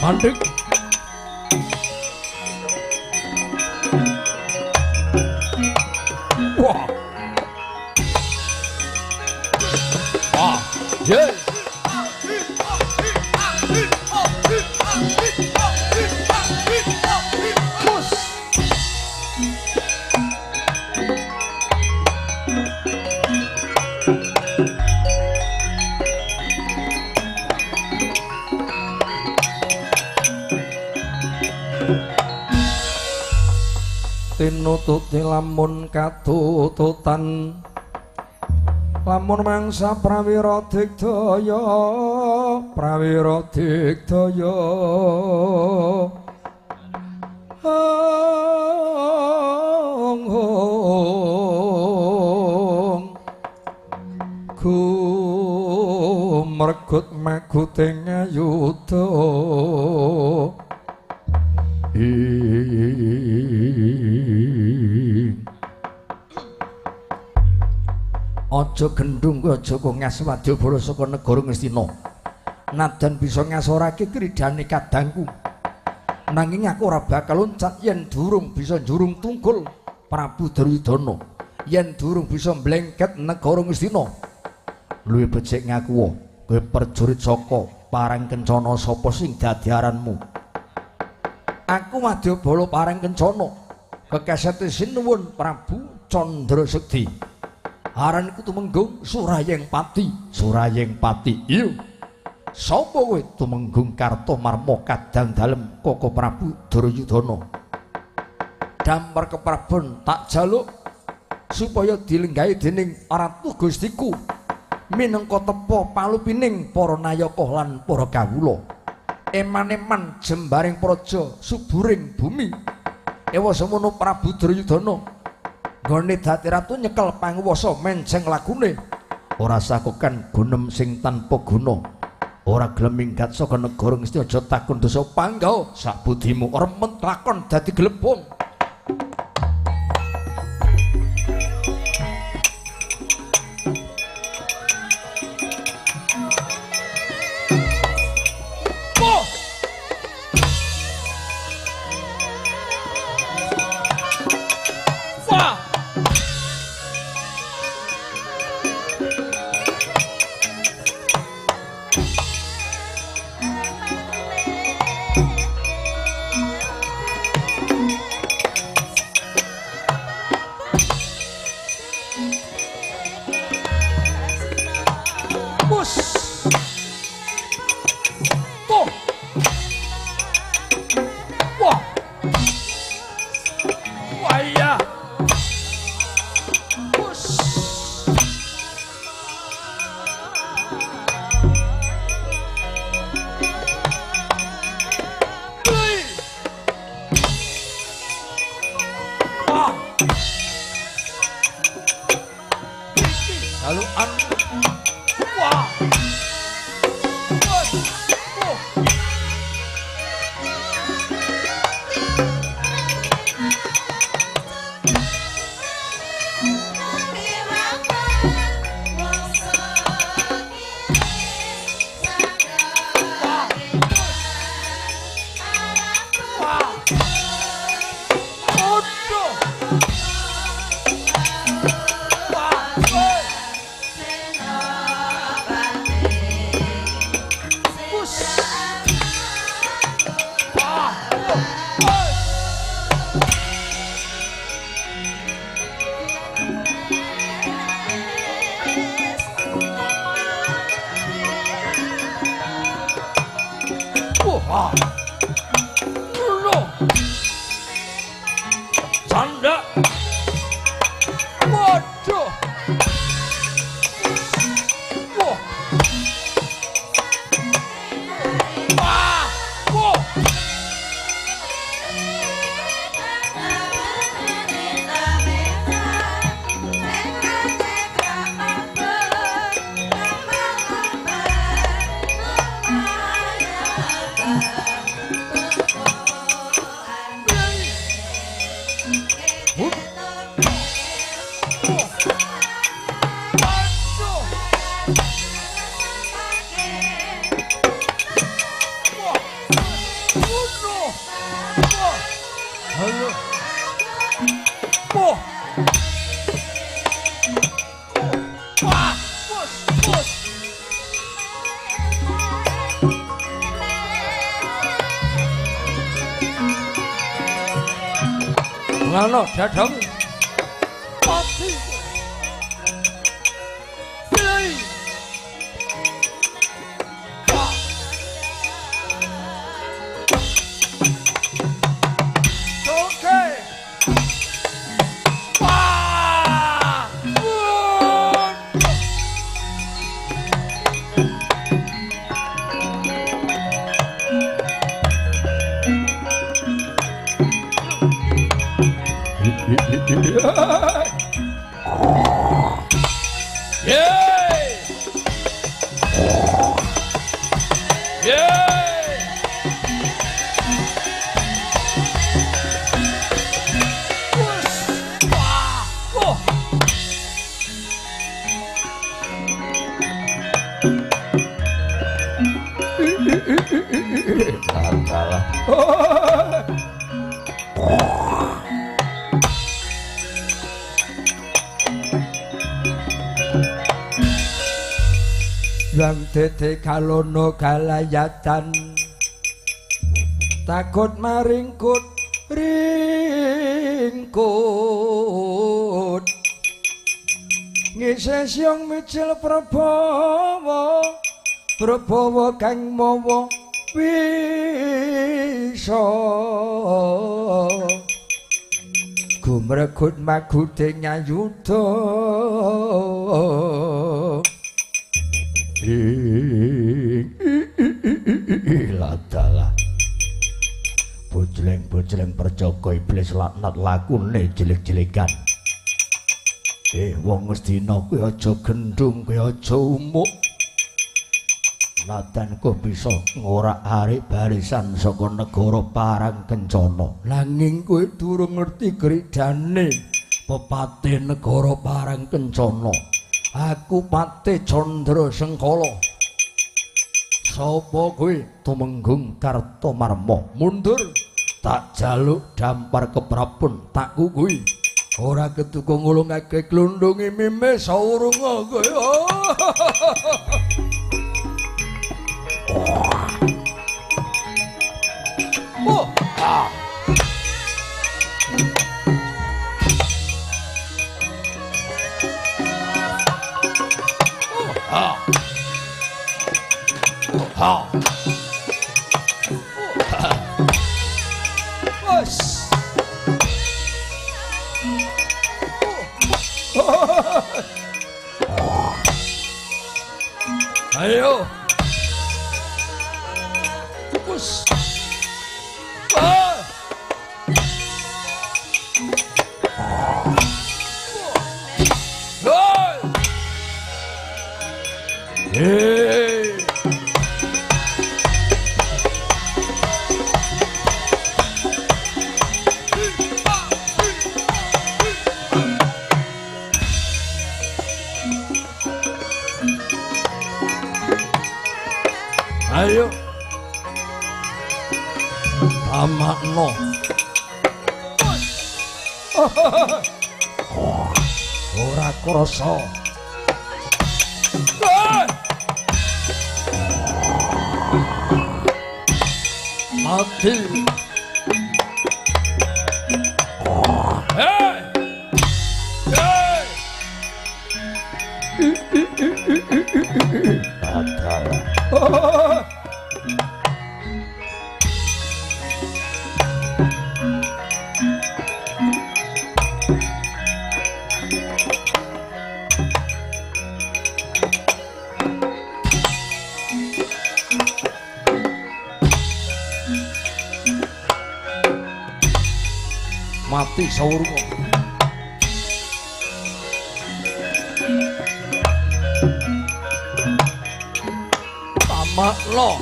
Mandek. Wah. Ah, yeah. Tinututi lamun katututan lamun mangsa prawira digdaya prawira digdaya ong gumregut maguting ayuda. Aja gendhung kowe aja kok ngas wadyabala saka negara Ngastina. Nadan bisa ngasorake kridane kadangku. Nanging aku ora bakal loncat yen durung bisa njurung tungkul Prabu Duryudana. Yen durung bisa mblengket negara Ngastina. Luwih becik ngaku kowe prajurit saka Parang Kencana sapa sing dadi aranmu? Aku wadyabala Parang Kencana. Kekesete sinuwun Prabu Candra Sekti. Aranku Tumenggung Surayeng Pati. Surayeng Pati. Iya. Sapa kowe? Tumenggung Kartomarma kadang dalem Koko Prabu Duryudana. Damar keprabon tak jaluk supaya dilenggahi dening Ratu Gustiku minangka tepa palupining para nayaka lan para kawula. Eman-eman jembaring praja suburing bumi. Ewa semono Prabu Duryudana nggone dadi ratu nyekel panguwasa menjeng lagune ora sakokan gunem sing tanpa guna ora gelem minggat saka negara Ngastina aja takon dosa panggah sak budimu remen lakon dadi glebung. Tebelno dadamu. Mati. Oke. Wah. Yeay! Yeay! Wah! Wah! Salah. Yang tete kalono kalayatan takut maringkut ringkut ngisih siang micil prabawa prabawa kang mawa wisa gumregut magude nyayuda. Ladalah bojleng-bojleng perjaka iblis laknat lakune jelek-jelekan. Wong Ngastina kuwi aja gendhung, kuwi aja umuk. Nadan kok bisa ngorak-arik barisan saka negara Parang Kencana. Nanging kowe durung ngerti gridane pepate negara Parang Kencana. Aku Patih Candra Sengkala. Sapa kowe? Tumenggung Kartomarma. Mundur, tak jaluk dampar keprabon tak kukui. Ora ketuku ngulungake klundungi mime saurunga kowe. Oh. Ah. Ha. Ha. Wes. Ayo. Wes. Hey. Ayo. Tamakno. Ora krasa. Mati. Hey! Hey! Adalah. Mati saurunga. Tamakno.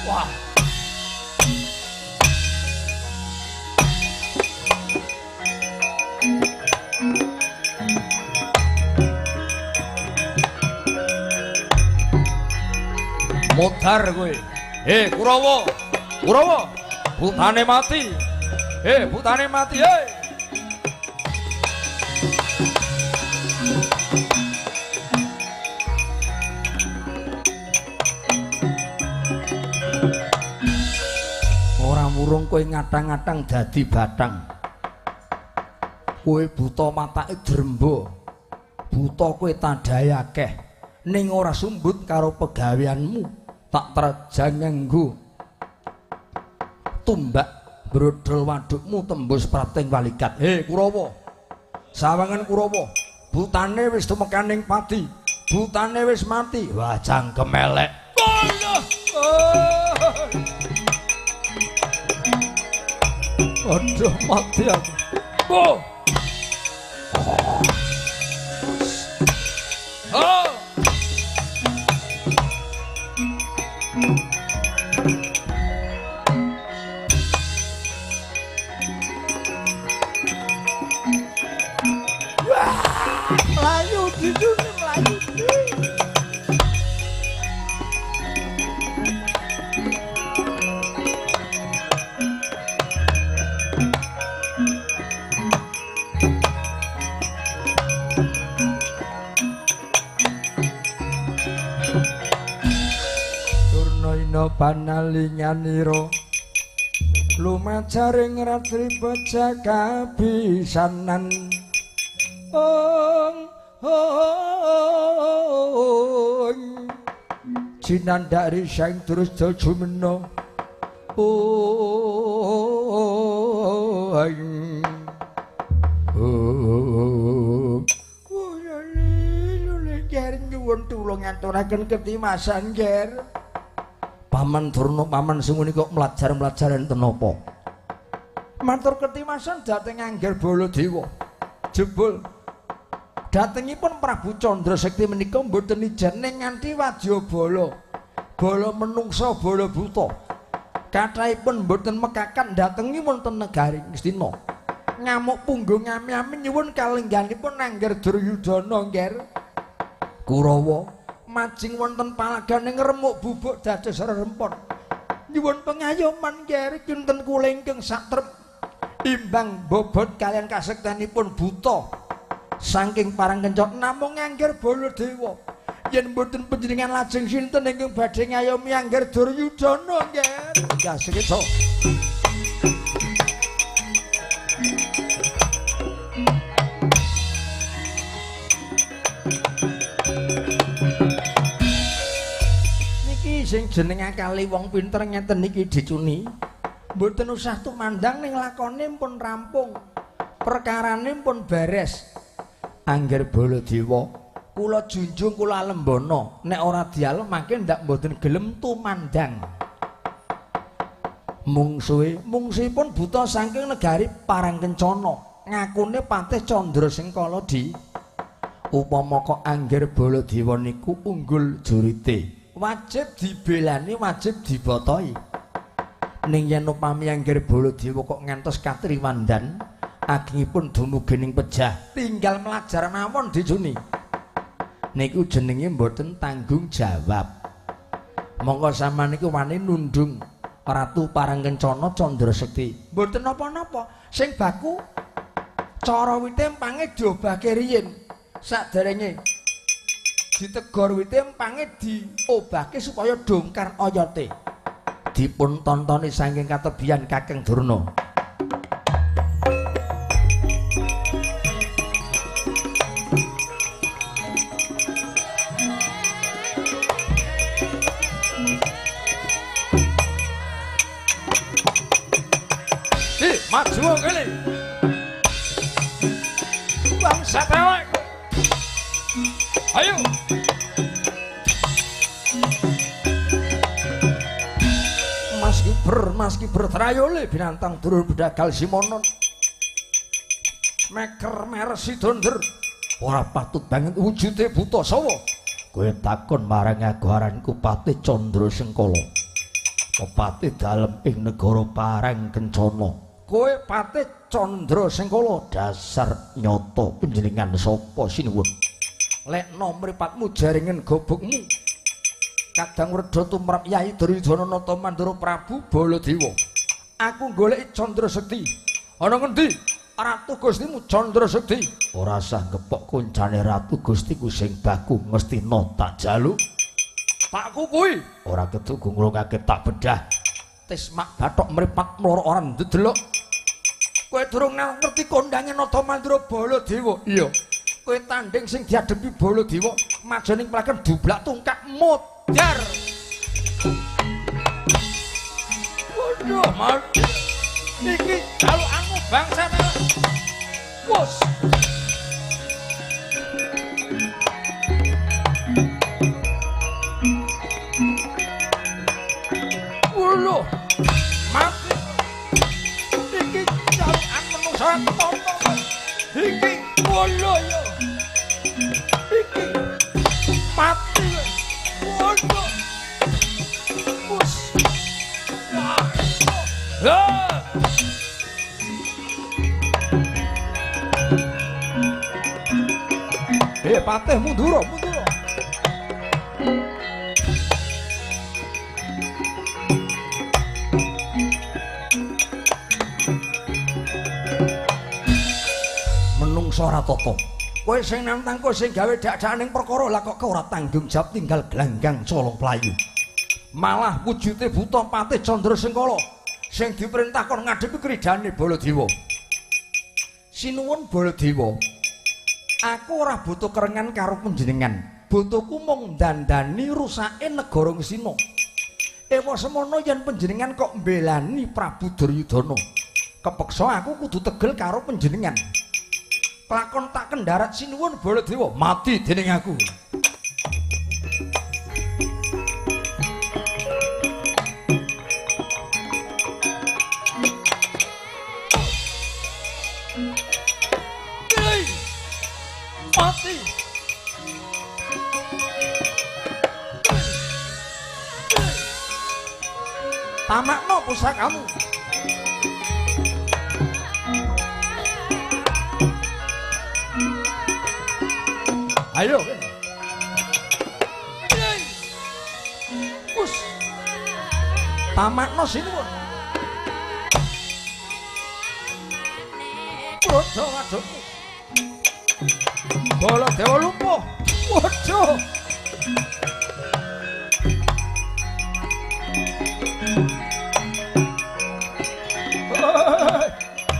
Wah. Modar kowe. Kurawa. Kurawa, putane mati. Putane mati, hei. Urung kowe ngatang-ngatang dadi bathang. Kowe buta matake dremba. Buta kowe tandhae akeh. Ning ora sumbut karo pegaweanmu. Tak terjang nganggo tumbak brodol wadukmu tembus prating walikat. Hei Kurawa. Sawangan Kurawa. Butane wis tumekaning pati. Butane wis mati. Wah cangkem elek. Aduh mati aku. Oh. Oh. Wah, melayu jujur melayu. Panalinganira lumajaring ratri pejah kabisanan. Ong ong cinandak risang terus jumena. Ong ong ger nyuwun tulung ngaturaken ketimasan ger. Paman Durna, paman sungune kok mlajar-mlajar enten napa? Matur ketimasan dhateng Angger Baladewa. Jebul datengipun Prabu Candra Sekti menika mboten ijen ning nganti wadyabala. Bala menungsa, bala buta. Kathahipun mboten mekakan datengi wonten negari Ngastina. Ngamuk punggung ngami-ami nyuwun kalengganipun Angger Duryudana, Ngger. Kurawa majing wonten palagane ngremuk bubuk dados rerempon. Nyuwun pengayoman Ngger, kinten kula ingkang satrep imbang bobot kalian kasektenipun buta saking parang kencot namung Angger Baladewa. Yen mboten panjenengan lajeng sinten ingkang badhe ngayomi Angger Duryudana, Ngger? Ya sekeca. Sing jeneng akali wong pinter ngeten niki dicuni. Mboten usah tumandang ning lakone pun rampung. Perkarane pun beres. Angger Baladewa, kula junjung kula lembana, nek ora dialem mangke ndak mboten gelem tumandang. Mungsuhe, mungsuhipun buta saking negari Parangkencana, ngakune Patih Candra Sengkala di. Upama kok Angger Baladewa niku unggul jurite, wajib dibelani, wajib dibotoi. Ning yen upami Angger Baladewa kok ngantos katriwandan, agengipun dumugi ning pejah, tinggal mlajar mawon dicuni. Niku jenenge mboten tanggung jawab. Monggo sampeyan niku wani nundung Ratu Parangkencana Candra Sekti. Mboten napa-napa, sing baku cara wite empange diobahke riyin saderenge ditegor wite empange diobahke supaya dongkar oyote. Dipun tontoni saking katebian Kakang Durna. Maju kene. Bangsa tewek. Ayo. Mas Kiber trayole binantang durur bedagal simonon. Meker mersi donder. Ora patut banget wujude buta sawa. Kowe takon marang aku aranku Patih Candra Sengkala. Pepatih dalem ing negara Parangkencana. Kowe Patih Candra Sengkala dasar nyata panjenengan sapa sinuwun. Lekno mripatmu jaringan gobokmu. Kadang werda tumrap Yai Duryudana Nata Mandura Prabu Baladewa. Aku goleki Candra Sekti. Ana ngendi? Ratu Gustimu Candra Sekti. Ora sah ngepok kuncane Ratu Gustiku sing baku Ngastina tak jaluk. Tak kukuhi. Ora ketuku ngrungake tak bedah. Tismak bathok mripat mloro ora ndedelok. Kowe durung ngerti kondange Nata Mandura Baladewa. Iya. Kowe tanding sing diadepi Baladewa, maju ning plaken dublak tungkak modar. Waduh, mati. Iki jalukanmu bangsa. Wos. Waduh, mati. Iki jalukan menungsa toto. Iki waduh ya. Iki mati. Waduh. Wos. Wah. Patih mundur, mundur. Menungso ora tata. Kowe sing nantang, kowe sing gawe dak-dakan ning perkara, lah kok ora tanggung jawab tinggal glanggang colong playu. Malah wujude buta Patih Candra Sengkala sing diperintah kon ngadepi kridane Baladewa. Sinuwun Baladewa, aku ora butuh kerengan karo panjenengan. Butuhku mung dandani rusake negara Ngastina. Ewa semono yen panjenengan kok mbelani Prabu Duryudana, kepeksa aku kudu tegel karo panjenengan. Kelakon tak kendharat sinuwun Baladewa, mati dening aku. Mati. Tamakno pusakamu. Ayo. Us. Tamakno sinuwun. Waduh, waduh. Baladewa lumpuh. Waduh.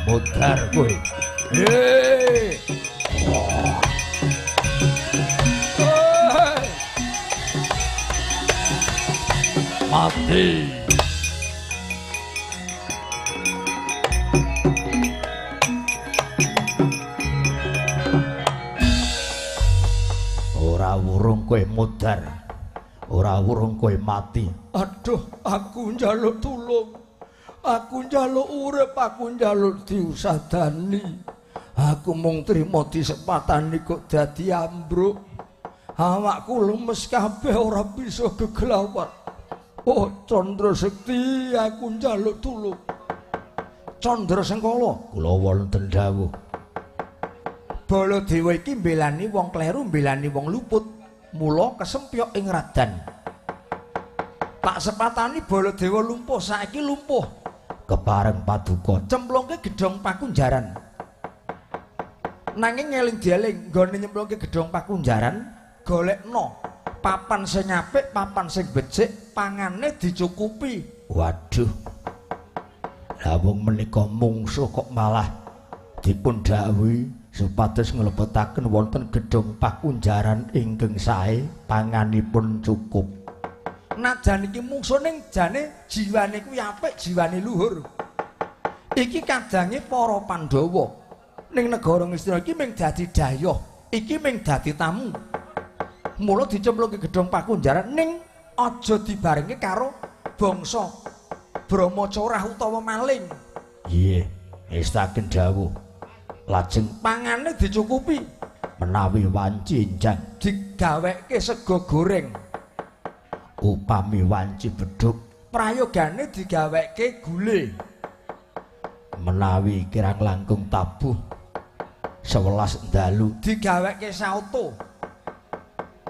Modar kowe. Hei. Mati. Ora wurung kowe modar, ora wurung kowe mati. Aduh, aku njaluk tulung, aku njaluk urip, aku njaluk diusadani. Aku mung trimo disepatani kok dadi ambruk. Awakku lemes kabeh ora bisa geglawat. Oh Candra Sekti, aku njaluk tulung. Candra Sengkala, kula wonten dawuh. Baladewa iki mbelani wong kleru, mbelani wong luput, mula kesempyok ing radan. Tak sepatani Baladewa lumpuh, saiki lumpuh. Kepareng paduka cemplungke gedhong pakunjaran. Nanging ngeling dieling nggone nyemplungke gedhong pakunjaran, golekno papan sing apik, papan sing becik, pangane dicukupi. Waduh. Lah wong menika mungsuh kok malah dipun dhawuhi supados nglebetaken wonten gedhong pakunjaran ingkang sae, panganipun cukup. Najan iki mungsuh ning jane jiwane kuwi apik, jiwane luhur. Iki kadange para Pandhawa ning negara Ngastina iki mung dadi dayoh, iki mung dadi tamu. Mula dicemplungke gedhong pakunjaran ning aja dibarengke karo bangsa Brahmacorah utawa maling. Nggih, ngestaken dawuh. Lajeng pangane dicukupi, menawi wanci enjang digaweke sega goreng, upami wanci bedhug prayogane digaweke gule, menawi kirang langkung tabuh 11 dalu digaweke sauto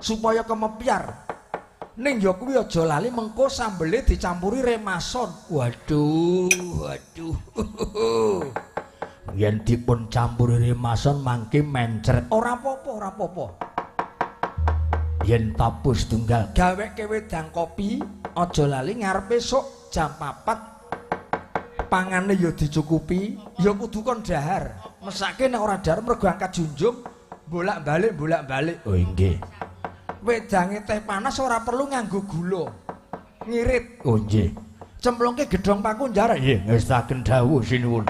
supaya kemepyar. Ning ya kuwi aja lali mengko sambele dicampuri remason. Waduh, waduh. Yen dipun campuri remason mangke mencret. Ora apa-apa, ora apa-apa. Yen tabuh setunggal gaweke wedang kopi, Aja lali ngarepe esuk jam 4 pangane ya dicukupi, ya kudu kon dahar. Mesake nek ora dahar mergo angkat junjung bolak-balik bolak-balik. Oh nggih. Wedange teh panas ora perlu nganggo gula. Ngirit. Oh nggih. Cemplungke gedhong paku njarek. Nggih, ngestaken dawuh sinuwun.